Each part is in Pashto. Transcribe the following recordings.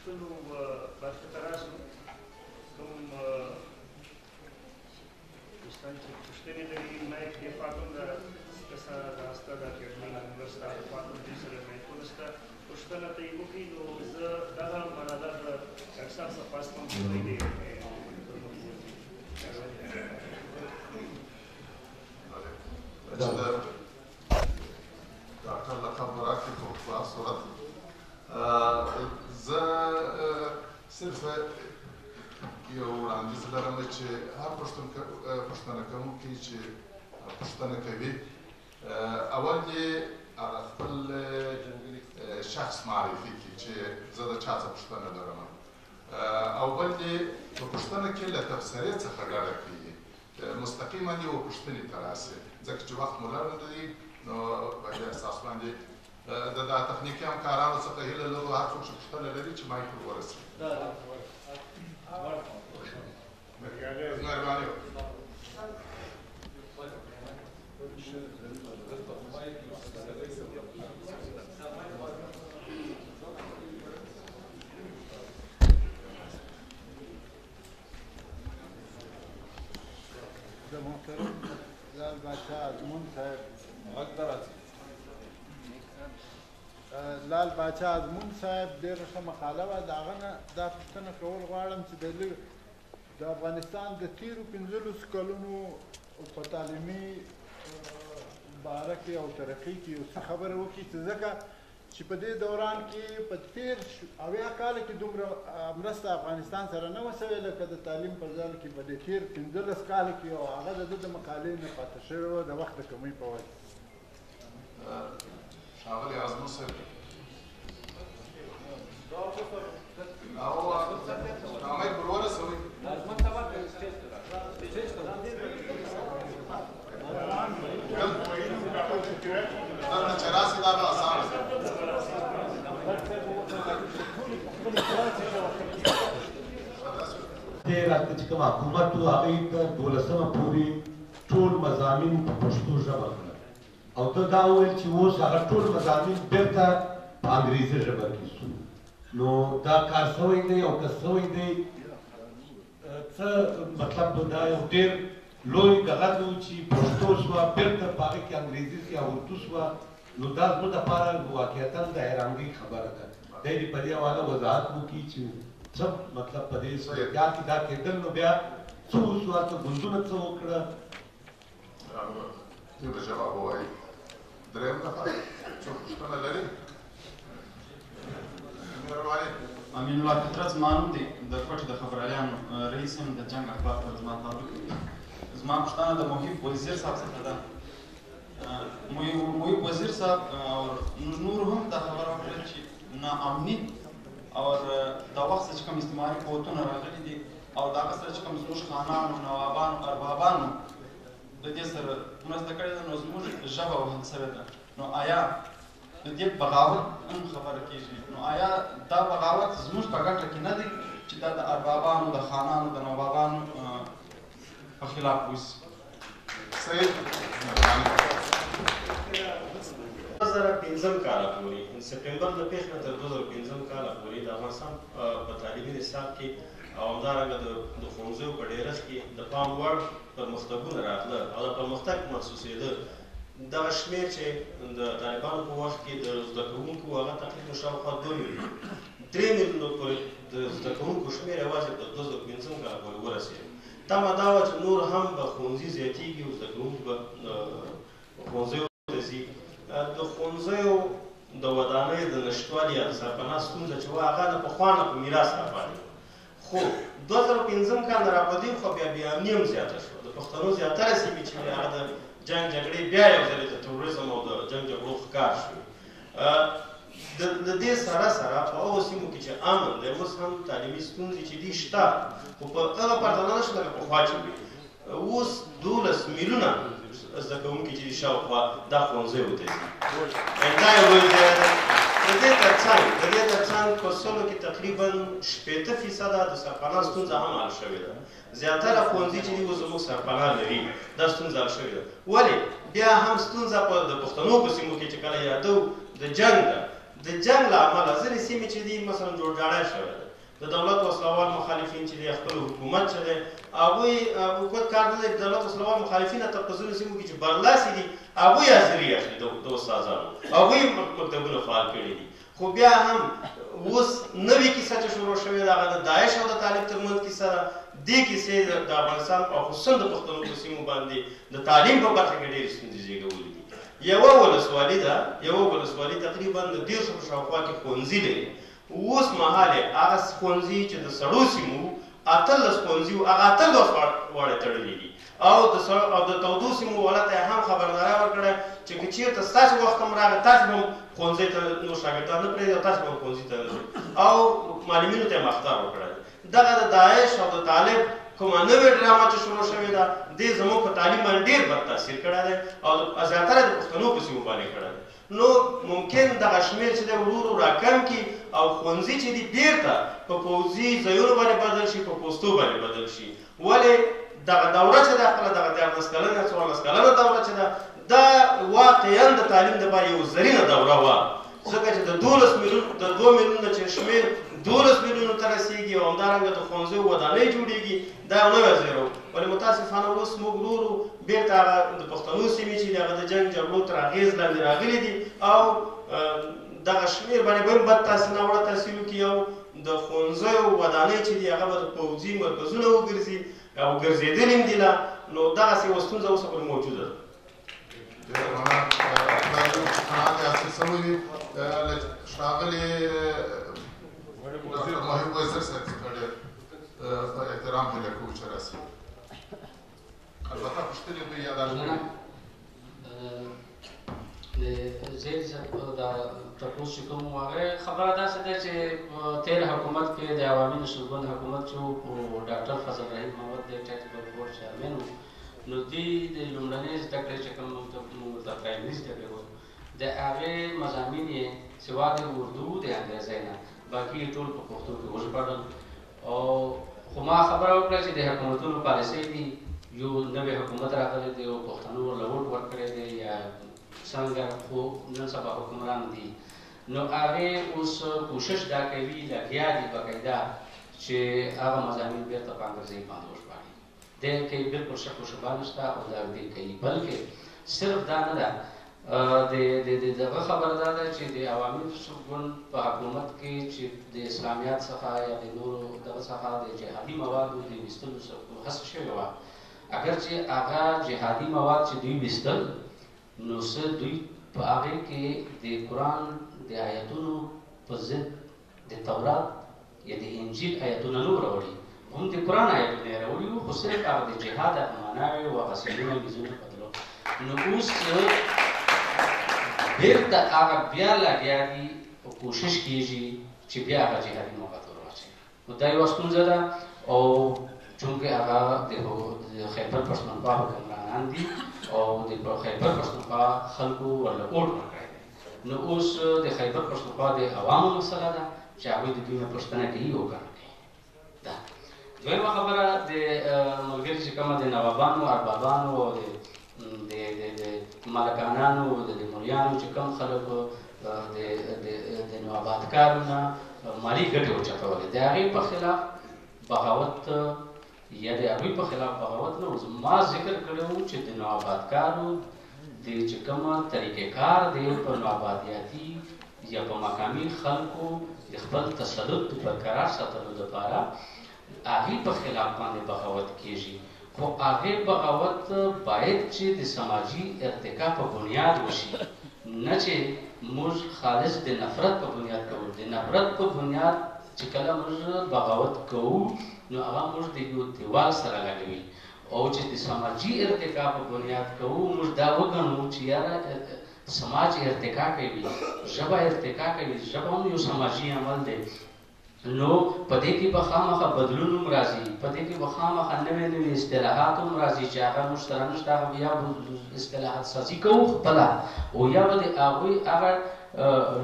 پوښتنو برخې ته راشو. کوم دوستان چې پوښتنې لري، مایک دې خوا ته هم د ناسته د اکاډمي ممبر ستا د خوا ته هم دوی سره مایکونه شته، پوښتنه ته یې وکړي. نو زه دغه مرحله د ډاکټر صاحب څخه خواست کوم چې دوی دې پر مخ بوځي. چې د ډاکټر لقب به راکړي، خو په هر صورت زه صرف یو وړاندیز لرم چې هر پوښتنه کوونکی چې پوښتنه کوي، اول یې هغه خپل شخص معرفي کړي چې زه د چا څخه پوښتنه لرم، او بل یې په پوښتنه کې له تبصرې څخه ډډه کوي، مستقیما یې و پوښتنې ته راسي، ځکه چې وخت مو لنډ دی. نو په دې اساس باندې د دا تخنیکي همکارانو څخه هیله لرو هر څوک چې پوښتنه لري چې مایک ور ورسوي. مهرباني وکړئ. د محترم لال باچا ازمون صاحب، لال باچا ازمون صاحب ډېره ښه مقاله وه. د هغه نه دا پوښتنه کول غواړم چې د افغانستان د تېرو 15 کلونو په تعلیمي باره کې او ترقي کې یو څه خبره وکړي، چې ځکه چې په دې دوران کې په تېر 70 کاله کې دومره مرسته افغانستان سره نه وه سوې لکه د تعلیم په ځل کې په دې تېر 15 کاله کې، او هغه د ده د مقالې نه پاتې شوې وه د وخت د کمۍ په وجه. ښاغلی ازمون صاحب، او مایک ور ورسوئ. دلته چې راسي دا به اسانه شي. دې راته چې کوم حکومت و هغې ته دولسمه پورې ټول مضامین په پښتو ژبه کړل، او ته دا وویل چې اوس هغه ټول مضامین بېرته په انګریزي ژبه کې سو. نو دا کار سوی دی او که سوی دی، څه مطلب دا یو ډېر لوی دغه دی چې پښتو سوه بېرته په هغې کې انګریزي یا اردو سوه. نو دا زموږ دپاره واقعیتاً د حیرانګۍ خبره ده. دی دې په دې حواله وضاحت وکړي چې څه مطلب په دې صورتحال کې دا کېدل، نو بیا څه وسو، هلته ګوندونه څه وکړه؟ دوی به جواب ووایي. درېیم نفر څوک پوښتنه لري؟ مهرباني. امین الله فطرت زما نوم دی، د کوټې د خبریالانو رئیس یم، د جنګ اخبار سره زما تعلق دی. زما پوښتنه د محب وزیر صاحب څخه ده. محب وزیر صاحب او نور هم دا خبره وکړه چې ناامني او دا وخت چې کوم استعماري قوتونه راغلي دي او د هغه سره چې کوم زموږ خانانو، نوابانو، اربابانو د دې سره مرسته کړې ده، نو زموږ ژبه وهل سوې ده. نو آیا د دې بغاوت هم خبره کېږي؟ نو آیا دا بغاوت زموږ په ګټه کې نه دی چې دا د اربابانو، د خانانو، د نوابانو په خلاف وسي؟ صحیح. 2005 کاله پورې، سپټمبر د پېښې نه تر 2005 کاله پورې د افغانستان په تعلیمي نصاب کې او همدارنګه د ښوونځیو په ډېرښت کې د پام وړ پرمختګونه راغله او د پرمختګ محسوسېده. دغه شمېر چې د طالبانو په وخت کې د زده کوونکو هغه تقریبا شاوخوا 2 میلیونه، 3 میلیونو پورې د زده کوونکو شمېر یوازې په 2005 کاله پورې ورسېد. تمه دا وه چې نور هم به ښوونځي زیاتېږي او زده کوونکي به ښوونځیو ته ځي. د ښوونځیو د ودانۍ د نشتوالي یا د سرپناه ستونزه چې وه هغه د پخوا نه په میراث راپاتې وه، خو 2005 کال نه راپدېخوا بیا بې امني هم زیاته شوه. د پښتنو زیاتره سیمې چې وې هغه د جنګ جګړې بیا یو ځلې د تروریزم او د جنګ جګړو ښکار شوې. د دې سره سره په هغو سیمو کې چې امن دی اوس هم تعلیمي ستونزې چې دي شته، خو په هغه پرتله نه شته لکه پخوا چې وې. اوس 12 میلیونه زده کوونکي چې دي شاوخوا دا ښوونځیو ته ځي، دا یو لوی ځای دی. د دې ترڅنګ په سلو کې تقریبا 60% د سرپناه ستونزه هم حل شوې ده. زیاتره ښوونځي چې دي اوس زموږ سرپناه لري، دا ستونزه حل شوې ده. ولې بیا هم ستونزه په د پښتنو په سیمو کې چې کله یادو د جنګ ده، د جنګ له امله ځینې سیمې چې دي مثلا جوړجاړی شوی دی، د دولت وسلهوال مخالفین چې دی، خپل حکومت چې دی، هغوی حکومت کار نه دی. د دولت وسلهوال مخالفین حتی په ځینو سیمو کې چې برلاسي دي هغوی حاضري اخلي د استادانو، هغوی مکتبونه فعال کړي دي. خو بیا هم اوس نوې کیسه چې شروع شوې ده هغه د داعش او د طالب ترمنځ کیسه ده. دې کیسې د افغانستان او خصوصا د پښتنو په سیمو باندې د تعلیم په برخه کې ډېرې ستونزې زېږولې دي. یوه ولسوالي ده، یوه ولسوالي تقریبا د 30 په شاوخوا کې ښوونځي لري. اوس مهال یې هغه ښوونځي چې د سړو سیمو 18 ښوونځي وو، هغه 18 واړه تړلي دي. او د تودو سیمو والا ته یې هم خبرداری ورکړی چې که چېرته ستاسې وخت هم راغی تاسې به هم ښوونځي ته نور شاګردان نه پرېږدي او تاسې به هم ښوونځي ته نه ځئ، او معلمینو ته یې هم اخطار ورکړی دی. دغه د داعش او د طالب کومه نوې ډرامه چې شروع شوې ده، دې زموږ په تعلیم باندې ډېر بد تاثیر کړی دی او زیاتره د پښتنو په سیمو باندې کړی دی. نو ممکن دغه شمېر چې دی ورو ورو راکم کړي او ښوونځي چې دي بېرته په پوځي ځایونو باندې بدل شي، په پوستو باندې بدل شي. ولې دغه دوره چې ده خپله دغه 13 کلنه 14 کلنه دوره چې ده، دا واقعا د تعلیم دپاره یو زرینه دوره وه، ځکه چې د 2 میلیونه چې شمېر 12 میلیونو ته رسېږي او همدارنګه د ښوونځیو ودانۍ جوړېږي، دا یو نوی زیری و. ولې متاسفانه اوس موږ ورو ورو بېرته هغه د پښتنو سیمې چې دي هغه د جنګ جګړو تر اغېز لاندې راغلي دي او دغه شمېر باندې به هم بد تاثیر، ناوړه تاثیر وکړي او د ښوونځیو ودانۍ چې دي هغه به د پوځي مرکزونه وګرځي او ګرځېدلي هم دي لا. نو دغسې یوه ستونزه اوسه پورې موجوده ده. ډېره مننه، خدای دې وکړي چې قناعت یې حاصل شوی وي. له ښاغلي ډاکټر محب وزیر صاحب څخه ډېر په احترام هیله کوو چې راسي. البته پوښتنې دوی یاداشت کړي. د زید صاحب دا تپوس چې کوم و، هغه خبره داسې ده چې په تېر حکومت کې د عوامي نشل ګوند حکومت چې و، ډاکټر فضل رحیم محمد د ټیکسټ بک بورډ چیرمن و، نو دوی د لومړنۍ زده کړې چې کوم موږ ورته پرایمري زده کړې وو، د هغې مضامین یې سوا د اردو د انګریزۍ نه باقي یې ټول په پښتو کې وژباړل. او خو ما خبره وکړه چې د حکومتونو پالیسۍ دي، یو نوی حکومت راغلی دی او پښتنو ورله ووټ ورکړی دی یا څنګه، خو نن سبا حکمران دي، نو هغې اوس کوشش دا کوي، لګیا دي باقاعده چې هغه مضامین بېرته په انګریزۍ باندې وژباړي. دې کې بالکل شک و شبه نشته او دا دې کوي. بلکې صرف دا نه ده، دغه خبره دا ده چې د عوامي ګوند په حکومت کې چې د اسلامیات څخه یا د نورو دغه څخه د جهادي موادو د ویستلو هڅه شوې وه، اګر چې هغه جهادي مواد چې دوی ویستل نو څه دوی په هغې کې د قرآن د آیتونو په ضد د تورات یا د انجیل آیتونه نه راوړي، هم د قرآن آیتونه یې راوړي وو، خو صرف هغه د جهاد هغه معناوې او هغه څیزونه میزونه بدلو. نو اوس بېرته هغه بیا لګیا دي او کوشش کیږي چې بیا هغه جهادي مواد ور واچوي. نو دا یوه ستونزه ده. او چونکې هغه د خیبر پښتونخوا حکمرانان دي او د خیبر پښتونخوا خلکو ورله اوټ ورکړی دی، نو اوس د خیبر پښتونخوا د عوامو مسله ده چې هغوی د دوی نه پوښتنه کوي او که نه کوي. دا دویمه خبره د ملګري چې کومه د نوابانو، اربابانو او د د د ملکانانو او د مریانو چې کوم خلک د د د نوابادکارو نه مالي ګټې اوچتولې، د هغې په خلاف بغاوت یا د هغوی په خلاف بغاوت نه و. ما ذکر کړی و چې د نوابادکارو د چې کومه طریقه کار دی په نوابادیاتي یا په مقامي خلکو د خپل تسلط د برقرار ساتلو دپاره هغې په خلاف باندې بغاوت کیږي، خو هغې بغاوت باید چې د سماجي ارتقا په بنیاد وشي، نه چې موږ خالص د نفرت په بنیاد کوو. د نفرت په بنیاد چې کله موږ بغاوت کوو نو هغه موږ د یو دیوال سره لګوي، او چې د سماجي ارتقا په بنیاد کوو موږ دا وګڼو چې یاره سماج ارتقا کوي، ژبه ارتقا کوي، ژبه هم یو سماجي عمل دی، نو په دې کې به خامخا بدلون هم راځي، په دې کې به خامخا نوې نوې اصطلاحات هم راځي چې هغه موږ سره نشته، هغه یا اصطلاحات سازي کوو خپله او یا به د هغوی هغه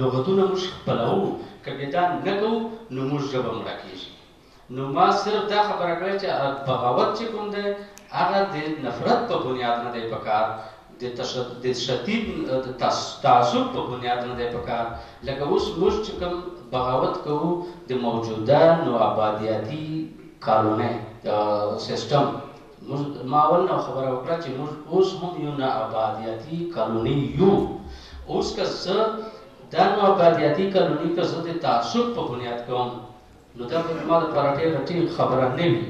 لغتونه موږ خپلوو، که بیا دا نه کوو نو موږ ژبه مړه کېږي. نو ما صرف دا خبره کړې چې بغاوت چې کوم دی هغه د نفرت په بنیاد نه دی پکار، د شدید تعصب په بنیاد نه دی پکار. لکه اوس موږ چې کوم بغاوت کوو د موجوده نوآبادیاتي کالونۍ سیستم، ما اول نه خبره وکړه چې موږ اوس هم یو نوآبادیاتي کالوني یو. اوس که زه دا نوآبادیاتي کالوني که زه د تعصب په بنیاد کوم نو دا به زما دپاره ډېره ټیټ خبره نه وي،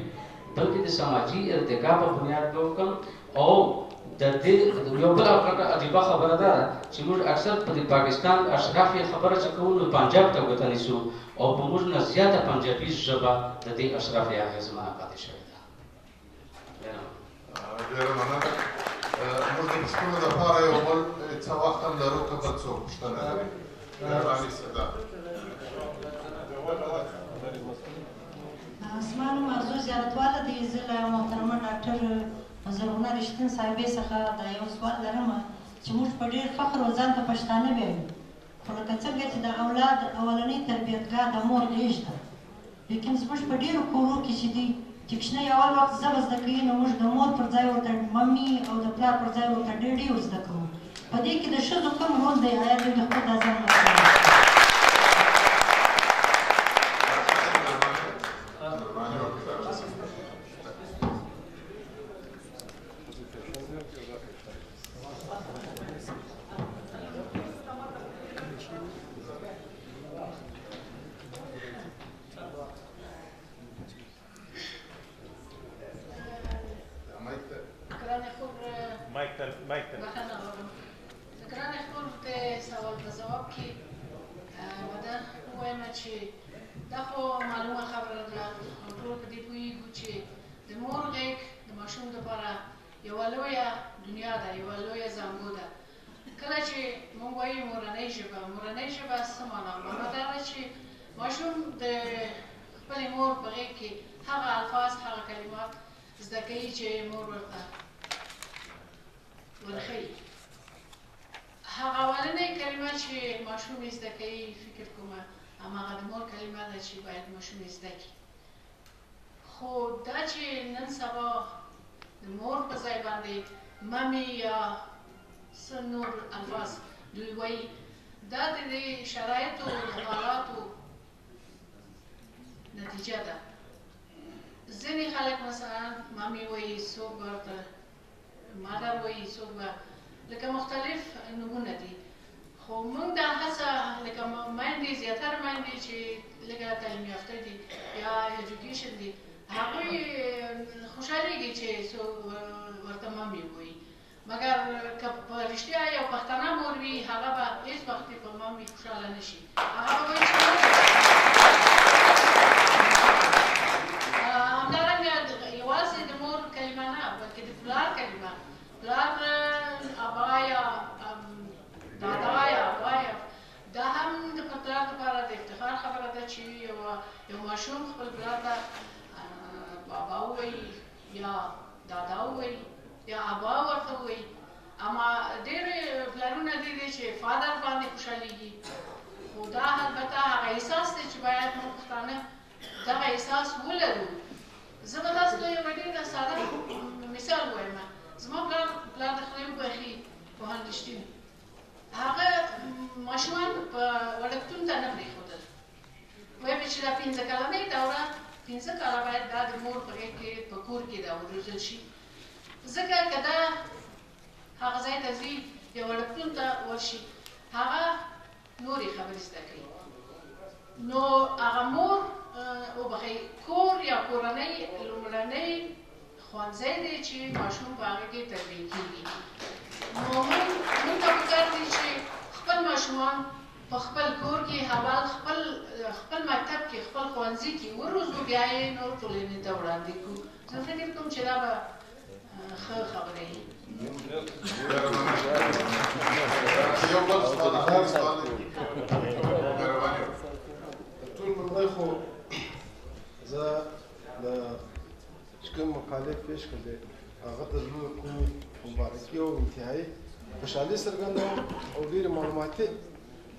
بلکې د سماجي ارتقا په بنیاد به وکړم. او د دې یو بله غټه عجیبه خبره ده چې موږ اکثر په د پاکستان اشراف یې خبره چې کوو نو پنجاب ته ګوته نیسو، او په موږ نه زیاته پنجابي ژبه د دې اشراف یې اغېزمنه پاتې شوې ده. ډېره مننه. موږ د پوښتنو دپاره یو بل څه وخت هم لرو که بل څوک پوښتنه لري. مهرباني صدا. زما نوم ارزو زیارتواله دی. زه له محترمه ډاکټر زرغونه رښتین صاحبې څخه دا یو سوال لرم چې موږ په ډېر فخر و ځان ته پښتانه وایو، خو لکه څنګه چې د اولاد اولنۍ تربیتګاه د مور غېږ ده، لیکن زموږ په ډېرو کورو کې چې دي چې کوچنی اول وخت ژبه زده کوي نو موږ د مور پر ځای ورته ممي او د پلار پر ځای ورته ډېډي ور زده کوو. په دې کې د ښځو کوم رول دی؟ آیا دوی د خپل دا ځان مسؤل؟ ګرانې خور د سوال په ځواب کې به ووایم چې دا خو معلومه خبره ده او ټول په دې پوهېږو چې د مور غېږ د ماشوم دپاره یوه لویه دنیا ده، یوه لویه زانګو ده. کله چې موږ وایو مورنۍ ژبه، مورنۍ ژبه څه معنا؟ معنا دا ده چې ماشوم د خپلې مور په غېږ کې هغه الفاظ، هغه کلمات زده کوي چې مور ورته ورښيي. هغه اولنۍ کلمه چې ماشوم یې زده کوي، فکر کومه هماغه د مور کلمه ده چې باید ماشوم یې زده کړي. خو دا چې نن سبا د مور په ځای باندې ممې یا څه نور الفاظ دوی وایي، دا د دې شرایطو د حالاتو نتیجه ده. ځینې خلک مثلا ممې وایي، څوک به ورته مادر وایي، څوک به لکه مختلف نومونه دي. خو موږ دا هڅه لکه میندې، زیاتره میندې چې لږه تعلیم یافته دي یا ایجوکیشن دي، هغوی خوشحالېږي چې څوک ورته ممې وایي. مګر که په رښتیا یو پښتنه مور وي، هغه به هېڅ وخت په ممې خوشحاله نه شي. هغه به وایي چې همدارنګه یوازې د مور کلمه نه، بلکې د پلار کلمه، پلار ابا یا دادا یا ابا یا، دا هم د پلار لپاره د افتخار خبره ده چې یو ماشوم خپل پلار ته بابا ووایي یا دادا ووایي یا ابا ورته ووایي. اما ډېر پلارونه دي چې فادر باندې خوشحالېږي. خو دا البته هغه احساس دی چې باید موږ پښتانه دغه احساس ولرو. زه به تاسو ته یوه ډېره ساده مثال ووایم. زما پلار د خدای وبخښي پوهاند رښتین، هغه ماشومان په وړکتون ته نه پرېښودل. وایي به چې دا 5 کلنۍ دوره، 5 کاله باید دا د مور په غېږ کې په کور کې دا وروزل شي، ځکه که دا هغه ځای ته ځي یا وړکتون ته ورشي، هغه نورې خبرې زده کوي. نو هغه مور وبخښئ، کور یا کورنۍ لومړنۍ ښوونځی دی چې ماشوم په هغه کې تربیه کېږي. نو موږ ته پکار دي چې خپل ماشومان په خپل کور کې اول خپل مکتب کې، خپل ښوونځي کې وروزو، بیا یې نور ټولنې ته وړاندې کړو. زه فکر کوم چې دا به ښه خبره وي. یو بل سوال، اخري سوال دی. مهرباني وکړئ. ټول لومړی خو زه د چې کوم مقالې پېښ کړلې هغه د زړه کومې مبارکي او انتهایي خوشحالي څرګندوم او ډېرې معلوماتي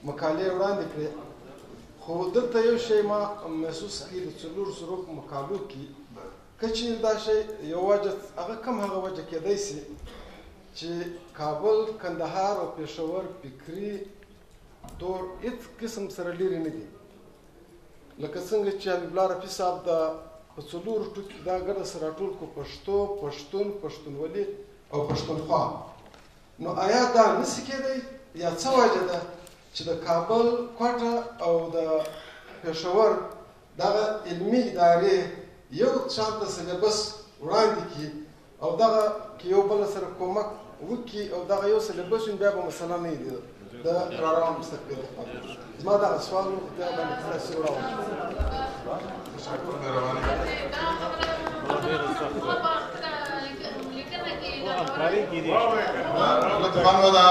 مقالې وړاندې کړې. خو دلته یو شی ما محسوس کړي د 400 په مقالو کې، که چېرې دا شی یو وجه، هغه کم هغه وجه کېدای سي چې کابل، کندهار او پېښور فکري تور هېڅ قسم سره لرې نه دي. لکه څنګه چې حبیب الله رفیع صاحب د په څلورو ټکو دا ګډه سره راټول کړو، پښتو، پښتون، پښتونولي او پښتونخوا. نو آیا دا نسي کېدی یا څه وجه ده چې د کابل، کوټه او د پېښور دغه علمي ادارې یو شان ته سلیبس وړاندې کړي او دغه کې یو بل سره کومک وکړي او دغه یو سلیبس بیا به مسله نه وي د را روان مستقبل لپاره؟ زما دغه سوال و، بیا باندې تاسې وړاندې. تشکر، مهرباني. لطفاً ودا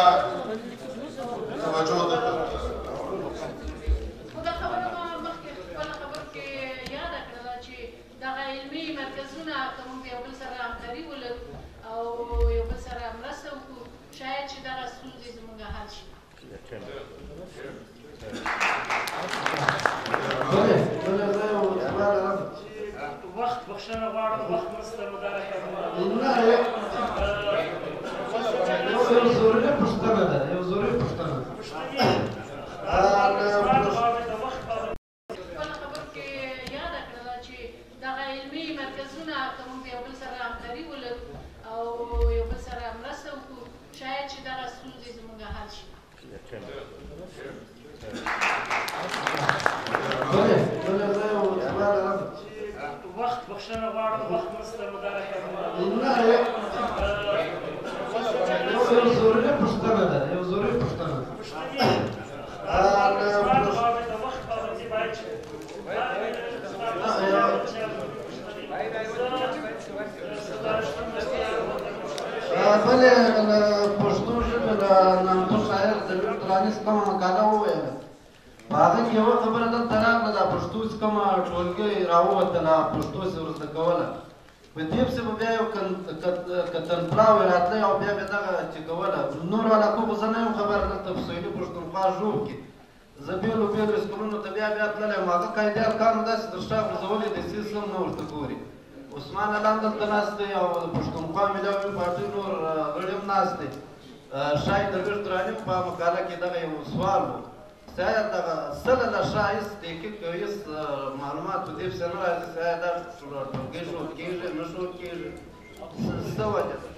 توجه درته. خو دا خبره ما مخکې خپله خبرو کې یاده کړله چې دغه علمي مرکزونه که موږ یو بل سره همکاري ولرو او یو بل سره مرسته وکړو، شاید چې دغه ستونزې زموږ حل شي. بله زه یو سوال لرم. وخت بخښنه غواړم، وخت نشته نو دا نه، یو ضروري پوښتنه ده، یو ضروري پوښتنه ده. خپله خبرو کې یاده کړله چې دغه علمي مرکزونه که موږ یو بل سره همکاري ولرو او یو بل سره مرسته وکړو، شاید چې دغه ستونزې زموږ حل شي. بله زه یو سوال لرم. وخت بخښنه غواړم، وخت نشته نو دا نه، یو ضروري پوښتنه ده، یو ضروري پوښتنه ده. بله له پښتو ژبې له نامتو شاعر درویش دراني څخه کومه مقاله وویله، په هغه کې یوه خبره دلته راغله، دا پښتو چې کومه ټولګۍ راووتله، پښتو چې ورزده کوله، په دې پسې به بیا یو کتن پلاوی راتلی او بیا به دغه چې کوله. نورو علاقو خو زه نه یم خبر، دلته په سویلي پښتونخوا ژوب کې زه بېلو بېلو سکولونو ته بیا بیا تللی یم، هغه قاعدې ارکانو داسې تر شا غورځولي دي چې هېڅ هم نه ورته ګوري. عثمان علام دلته ناست دی او د پښتونخوا ملي عوامي پارټۍ نور غړي هم ناست دي. ښايي درویش دراني په مقاله کې دغه یو سوال و، شاید دغه سله له شا هېڅ تحقیق او هېڅ معلومات په دې پسې نه راځي چې آیا دا ټولګی ښوول کېږي نه ښوول کېږي، څه وجه ده؟